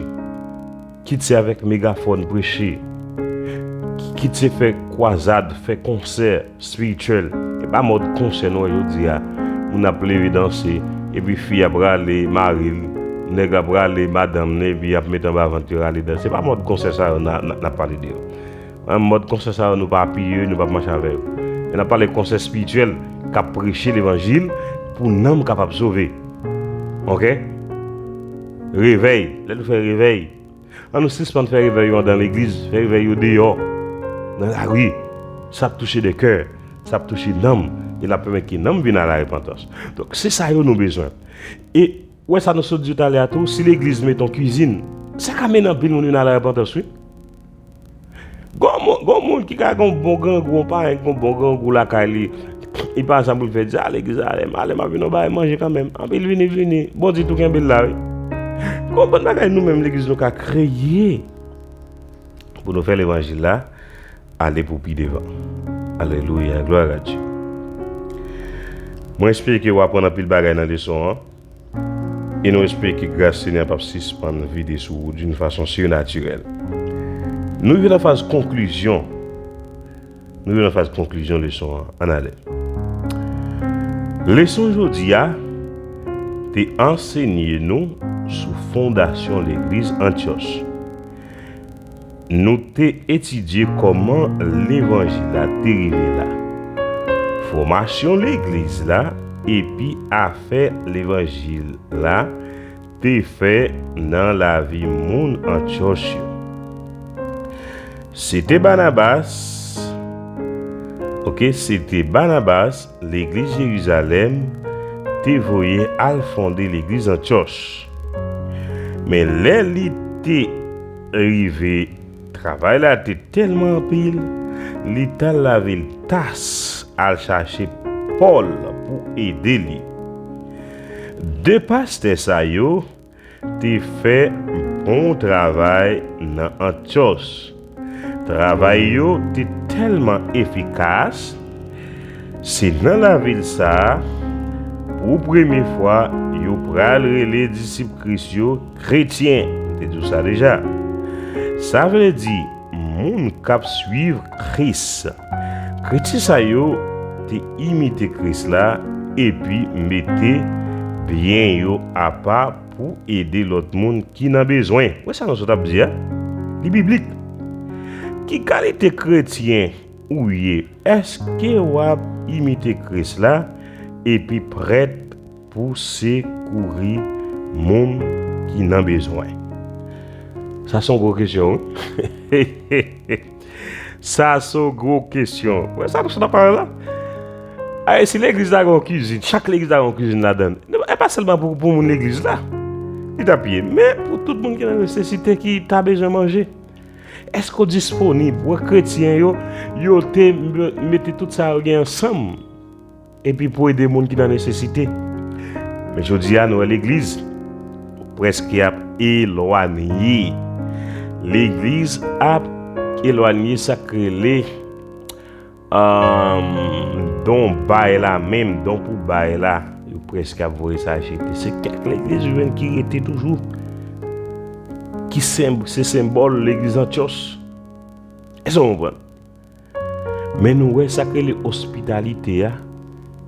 kit se avèk megafòn preche, kit se fè kwazad, fè konsè espirityèl. E pa mòd konsè nou wè jodi a. Moun ap leve danse, epi fi ap rale mari l, nèg ap rale madanm li, epi ap met anba vant yo rale danse. Se pa mòd konsè sa yo n a, n a, n ap pale de yo. An mòd konsè sa yo, nou pa apiye yo, nou p ap mache avè yo. Men n ap pale konsè espirityèl k ap preche levanjil pou nanm kapab sove. Oke? Revèy. Lè nou fè revèy, ann nou sispann fè revèy yo anndan legliz, fè revèy yo deyò, nan lari. Sa ap touche de kè, sa ap touche nanm, e l ap pèmèt ke nanm vin a la repantans. Donk, se sa yo nou bezwen. E, ou wè sa nou sot di talè a tou, si legliz met yon kizin, sa ka mennen anpil moun vin a la repantans, wi. Gon moun, gon moun ki ka gon bon grangou, yon parenn ki gon bon grangou lakay li. Li pa sa pou l fè di, a legliz la, lè m ale, m ap vin yon bagay manje kanmenm. Anpil vini, vini. Bondye tou kenbe l la, wi. Gon bann bagay nou menm legliz nou ka kreye pou nou fè levanjil la ale pou pi devan. Alelouya, glwa a Dye. Mwen espere ke w aprann anpil bagay nan leson an. E nou espere ke gras Senyè a p ap sispann vide sou ou d'une façon surnaturelle. Nou rive nan faz konklizyon. Nou rive nan faz konklizyon leson an. Ann ale. Leson jodi a te ansenye nou sou fondasyon legliz Antyòch. Nou te etidye kòman levanjil la te rive la, fòmasyon legliz la, epi afè levanjil la te fè nan lavi moun Antyòch yo. Se te Banabas, oke, se te Banabas, legliz Jerizalèm te voye al fonde legliz Antyòch. Men lè li te rive, travay la te tèlman anpil, li t al lavil Tas al chache Pòl pou ede li. De pastè sa yo te fè bon travay nan Antyòch. Travay yo te tèlman efikas, se nan lavil sa a, pou premye fwa, yo pral rele disip Kris yo kretyen. M te di w sa deja. Sa vle di, moun k ap suiv Kris. Kretyen sa yo te imite Kris la epi mete byen yo apa pou ede lòt moun ki nan bezwen. Wè sa nou sot ap di a? Li biblik. Ki kalite kretyen ou ye? Èske w ap imite Kris la epi prèt pou sekouri moun ki nan bezwen? Sa se yon gwo kesyon, wi. Sa se yon gwo kesyon. Wè sa nou sot ap pale la? Ay, si legliz la gen yon kizin, chak legliz la gen yon kizin ladan l. E pa sèlman pou, pou moun legliz la. Li t ap ye. Men pou tout moun ki nan nesesite, ki ta bezwen manje, èske w disponib? Wè kretyen yo, yo te m-, mete tout sa yo gen ansanm epi pou ede moun ki nan nesesite. Men jodi a, nou wè legliz prèske ap elwanye. Legliz ap elwanye sa k rele, um, don bay la menm, don pou bay la. Yo prèske ap voye sa jete. Se kèk legliz ou jwenn ki rete toujou, ki senb-, se senbòl legliz Antyòch. Èske w konprann? Men nou wè sa k rele ospitalite a,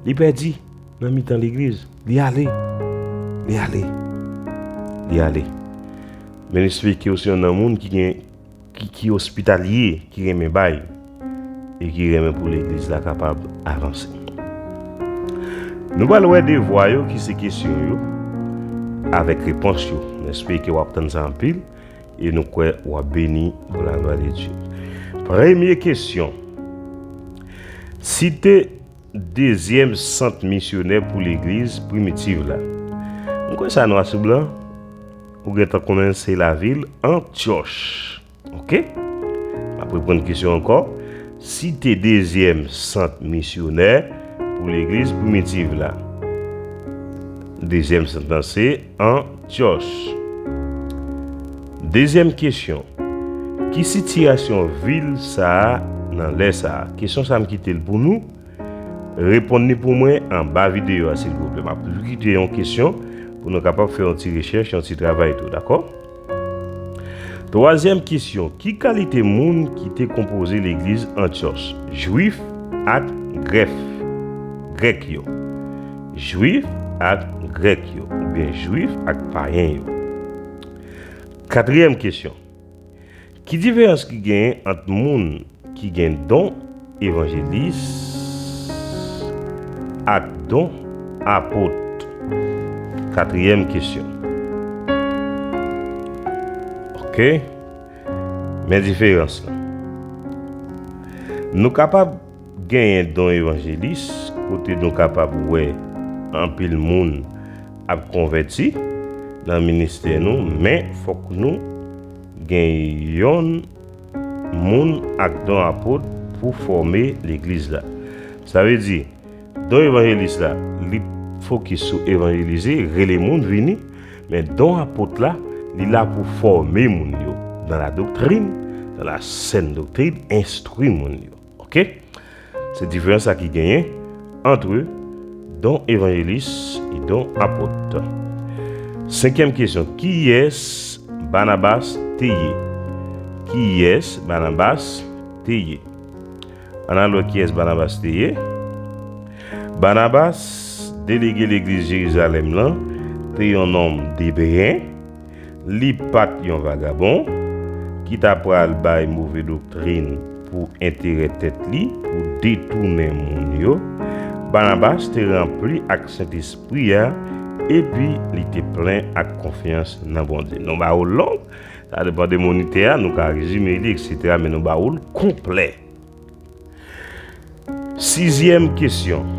li pèdi nan mitan legliz. Li ale. Li ale. Li ale. Men nou espere ke w se yon nan moun ki gen, ki, ki ospitalye, ki renmen bay, e ki renmen pou legliz la kapab avanse. Nou pral wè devwa yo ki se kesyon yo avèk repons yo. Nou espere ke w ap tann sa anpil e nou kwè w ap beni pou laglwa de Dye. Premye kesyon. Site dezyèm sant misyonè pou legliz primitiv la. M kwè sa nwa sou blan, ou gentan konnen se lavil Antyòch. Oke? M ap reponn kesyon ankò. Site dezyèm sant misyonè pou legliz primitiv la. Dezyèm sant lan se Antyòch. Dezyèm kesyon. Ki sitiyasyon vil sa a nan lè sa a? Kesyon sa a m kite l pou nou. Reponn li pou mwen anba videyo a, silvouplè. M ap toujou kite yon kesyon pou nou kapab fè yon ti rechèch, yon ti travay tou, dakò? Twazyèm kesyon, ki kalite moun ki te konpoze legliz Antyòch? Jwif ak grèf, grèk yo. Jwif ak grèk yo, oubyen jwif ak payen yo. Katriyèm kesyon, ki diferans ki genyen ant moun ki gen don evanjelis ak don apot? Katriyèm kesyon. Oke. Men diferans lan. Nou kapab genyen don evanjelis, kote nou kapab wè anpil moun ap konvèti nan ministè nou, men fòk nou gen yon moun ak don apot pou fòme legliz la. Sa vle di, don evanjelis la, li fokis sou evanjelize, rele moun vini, men don apot la, li la pou fòme moun yo dans la doctrine, dans la saine doctrine, enstwi moun yo. Oke? Se diferans sa ki genyen antre don evanjelis e don apot. Senkyèm kesyon, kiyès Banabas te ye? Kiyès Banabas te ye? Ann al wè kiyès Banabas te ye. Banabas, delege legliz Jerizalèm lan, te yon nonm debeyen. Li pa t yon vagabon ki ta pral bay move doktrin pou enterè tèt li, pou detounen moun yo. Banabas te ranpli ak Sentespri a, epi li te plen ak konfyans nan Bondye. Nou ba w l long, sa depann de monitè a, nou ka rezime li, etsetera, men nou ba w l konplè. Sizyèm kesyon.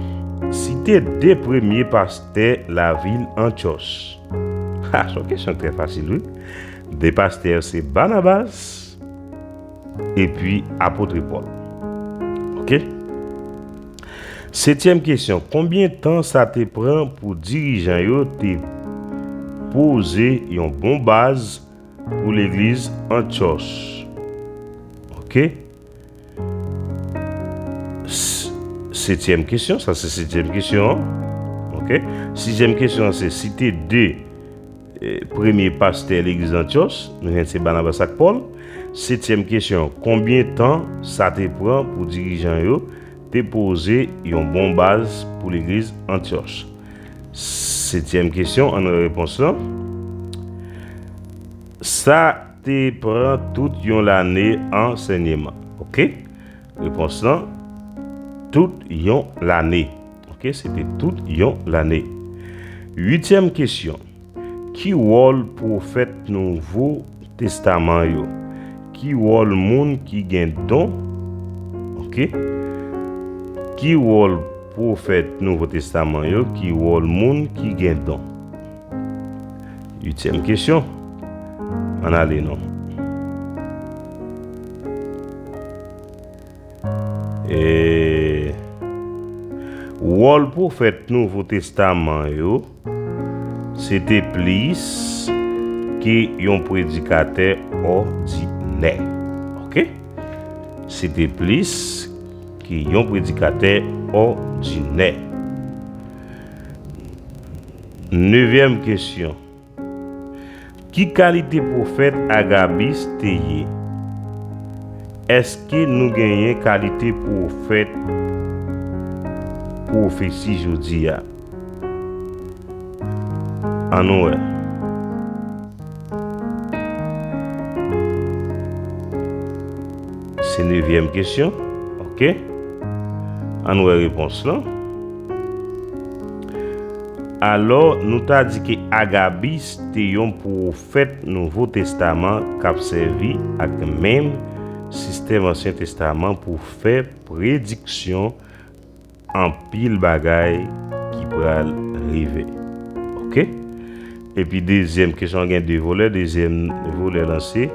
Site de premye pastè lavil Antyòch. Ha, se yon kesyon trè fasil, wi. De pastè yo se Banabas epi apot Pòl. Oke? Setyèm kesyon. Konbyen tan sa te pran pou dirijan yo te poze yon bon baz pou legliz Antyòch? Oke? S-, setyèm kesyon, sa se setyèm kesyon an. Oke? Sizyèm kesyon an se site de, eh, premye pastè legliz Antyòch, nou jwenn se Banabas ak Pòl. Setyèm kesyon, konbyen tan sa te pran pou dirijan yo te poze yon bon baz pou legliz Antyòch? Setyèm kesyon, ann wè repons lan. Sa te pran tout yon lane ansèyman. Oke? Repons lan, tout yon lane. Oke, se te tout yon lane. Uityèm kesyon. Ki wòl pwofèt Nouvo Testaman yo? Ki wòl moun ki gen don? Oke. Ki wòl pwofèt Nouvo Testaman yo? Ki wòl moun ki gen don? Uityèm kesyon. Ann ale non. E wòl pwofèt Nouvo Testaman yo, se te plis ke yon predikatè òdinè. Oke? Se te plis ke yon predikatè òdinè. Nevyèm kesyon. Ki kalite pwofèt Agabis te ye? Èske nou genyen kalite pwofèt pwofesi jodi a? Ann wè. Se nevyèm kesyon. Oke. Ann wè repons lan. Alò, nou ta di ke Agabis te yon pwofèt Nouvo Testaman k ap sèvi ak menm sistèm Ansyen Testaman pou fè prediksyon anpil bagay ki pral rive. Oke? Epi dezyèm kesyon an gen de volè. Dezyèm volè lan se,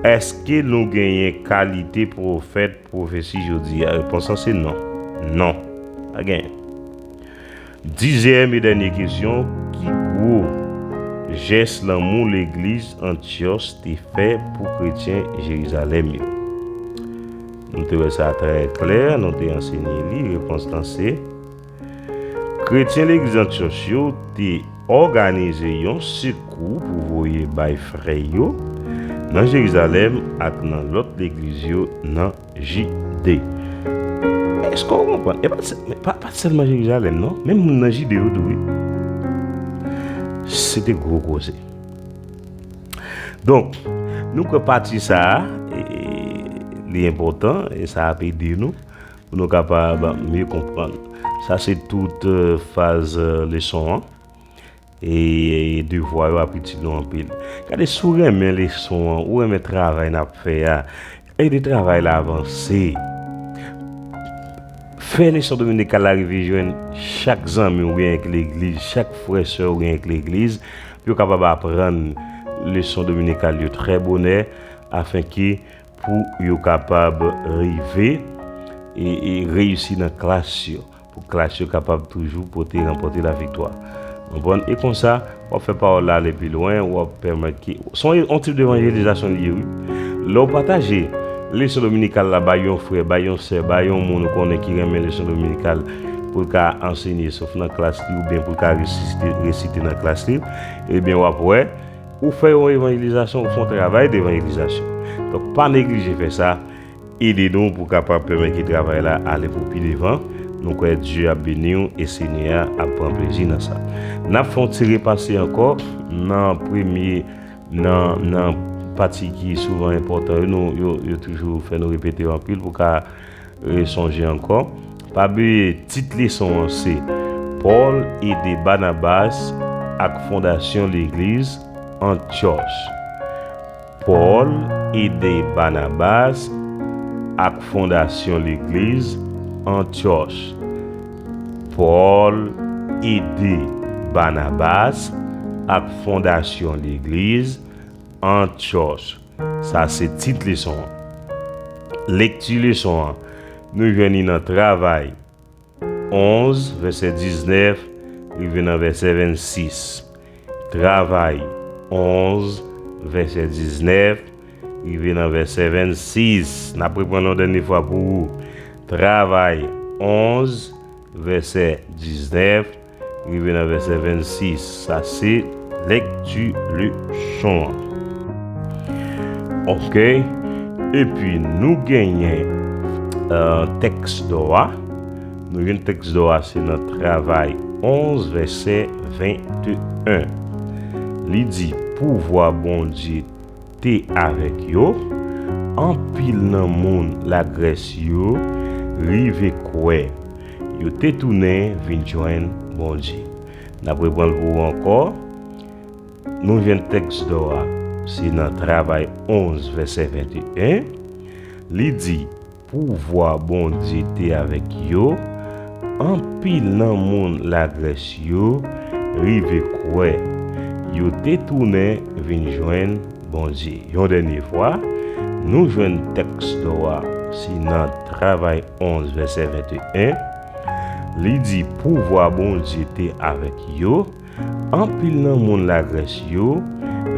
èske nou genyen kalite pwofèt pwofesi jodi a? Repons lan se non. Non. Pa genyen. Dizyèm e dènye kesyon, ki gwo jès lanmou legliz Antyòch te fè pou kretyen Jerizalèm yo? Nou te wè sa trè klè, nou te ansenye li. Repons lan se, kretyen legliz Antyòch yo te òganize yon sekou pou voye bay frè yo nan Jerizalèm ak nan lòt legliz yo nan Jide. Èske w konprann? E pa t sè-, pa, pa t sèlman Jerizalèm, non. Menm moun nan Jide yo tou, wi. Se te gwo koze. Donk, nou kwè pati sa a, e, li enpòtan, e sa ap ede nou pou nou kapab mye konprann. Sa se tout, euh, faz, euh, leson an. E, e devwa yo ap itil nou anpil. Gade, si w renmen leson an, ou renmen travay n ap fè a, ede travay la avanse. Fè leson dominikal la rive jwenn chak zanmi w gen ak legliz, chak frè sè w gen ak legliz, pou yo kapab aprann leson dominikal yo trè bonè, afenke pou yo kapab rive e, e reyisi nan klas yo, pou klas yo kapab toujou pote, ranpòte laviktwa. Konprann? E konsa, w ap fè pawòl la ale pi lwen, w ap pèmèt ke, se yon, yon tip devanjelizasyon li ye, wi. Lè w pataje leson dominikal la bay yon frè, bay yon sè, bay yon moun ou konnen ki renmen leson dominikal pou l ka ansenye, swa nan klas li oubyen pou l ka resite, resite nan klas li, ebyen, w ap wè, ou fè yon evanjelizasyon, ou fè yon travay devanjelizasyon. Donk, pa neglije fè sa. Ede nou pou kapab pèmèt ke travay la ale pou pi devan. Nou kwè Dye ap beni w e Senyè a ap pran plezi nan sa. N ap fè yon ti repase ankò nan premye, nan, nan pati ki souvan enpòtan yo, nou, yo, yo toujou fè nou repete yo anpil pou ka resonje ankò. Pa bliye, tit leson an se Pòl ede Banabas ak fondasyon legliz Antyòch. Pòl ede Banabas ak fondasyon legliz Antyòch. Pòl ede Banabas ak fondasyon legliz Antyòch. Sa se tit leson an. Lekti leson an, nou jwenn li nan Travay onz, vèsè diznèf, rive nan vèsè vennsis. Travay onz, vèsè diznèf, rive nan vèsè vennsis. N ap reprann yon dènye fwa pou ou. Travay onz, vèsè diznèf, rive nan vèsè vennsis. Sa se lekti leson an. Oke. Epi nou genyen, euh, tèks dò a. Nou jwenn tèks dò a se nan Travay onz, vèsè venteyen. Li di, pouvwa Bondye te avèk yo, anpil nan moun Lagrès yo rive kwè. Yo te tounen vin jwenn Bondye. N ap reprann pou ou ankò. Nou jwenn tèks dò a, se nan Travay onz, vèsè venteyen. Li di, pouvwa Bondye te avèk yo, anpil nan moun Lagrès yo rive kwè. yo te tounen vin jwenn Bondye. Yon dènye fwa, nou jwenn tèks dò a, se nan Travay onz, vèsè venteyen. Li di, pouvwa Bondye te avèk yo, anpil nan moun Lagrès yo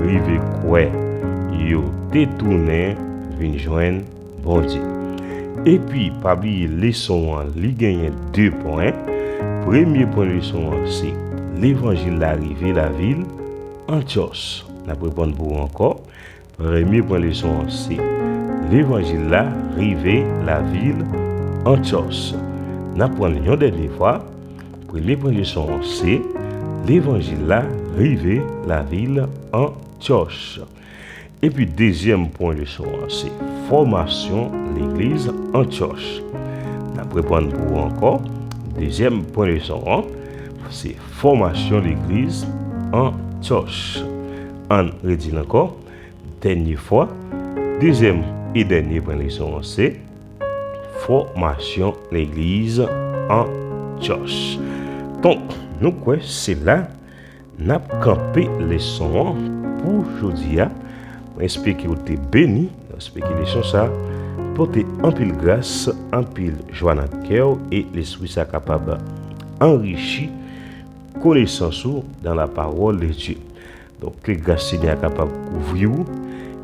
rive kwè, yo te tounen vin jwenn Bondye. Epi, pa bliye leson an, li genyen de pwen. Premye pwen leson an, se levanjil la rive lavil Antyòch. N ap reprann pou ou ankò. Premye pwen leson an, se levanjil la rive lavil Antyòch. N ap pran l yon dènye fwa. Premye pwen leson an, se levanjil la rive lavil Antyòch. Epi dezyèm pwen leson an, se fòmasyon legliz Antyòch. N ap reprann pou ou ankò. Dezyèm pwen leson an, se fòmasyon legliz Antyòch. Ann redi l ankò. Dènye fwa, dezyèm e dènye pwen leson an, se fòmasyon legliz Antyòch. Donk, nou kwè se la n ap kanpe leson an pou jodi a. Mwen espere ke w te beni. Mwen espere ke leson sa pote anpil gras, anpil jwa nan kè w, e lespri sa kapab anrichi konesans ou dans la parole de Dieu. Donk, ke gras Senyè a kapab kouvri w,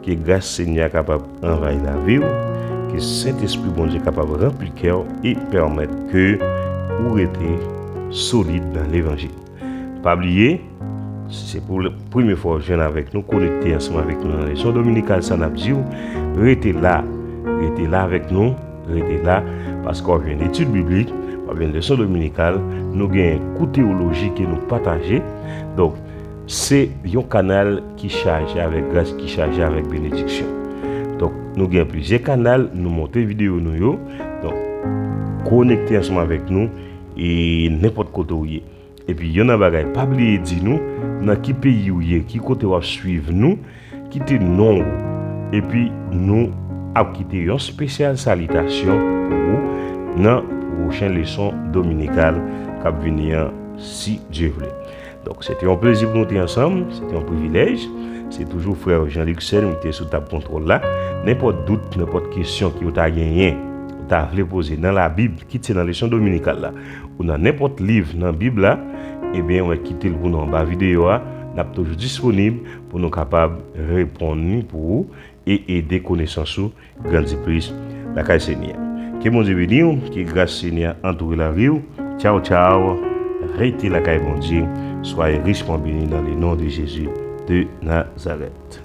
ke gras Senyè a kapab anvayi lavi w, ke Sentespri Bondye kapab ranpli kè w e pèmèt ke ou rete solid nan levanjil. Pa bliye, si se pou premye fwa w jwenn avèk nou, konekte ansanm avèk nou nan leson dominikal sa n ap di w, rete la, rete la avèk nou, rete la, paske w ap jwenn etid biblik, w ap jwenn leson dominikal, nou gen kou teyoloji ke nou pataje. Donk, se yon kanal ki chaje avèk gras, ki chaje avèk benediksyon. Donk, nou gen plizyè kanal, nou monte videyo nou yo. Donk, konekte ansanm avèk nou e nenpòt kote w ye. Epi, yon nan bagay, pa bliye di nou nan ki peyi w ye, ki kote w ap swiv nou, kite non w. Epi, nou ap kite yon espesyal salitasyon pou ou nan pwochen leson dominikal k ap vini an, si Dye vle. Donk, se te yon plezi pou nou te ansanm, se te yon privilèj. Se toujou frè Jean Luxel ki te sou tab kontwòl la. Nenpòt dout, nenpòt kesyon ke w ta genyen, ou ta vle poze nan Labib, kit se nan leson dominikal la, ou nan nenpòt liv nan Bib la, ebyen, w kite l pou nou anba videyo a. N ap toujou disponib pou nou kapab reponn li pou ou e ede konesans ou grandi plis lakay Senyè a. Ke Bondye beni w, ke gras Senyè a antoure lavi w. Tchaw, tchaw. Rete lakay Bondye. Soyez richement bénis dans le nom de Jésus de Nazareth.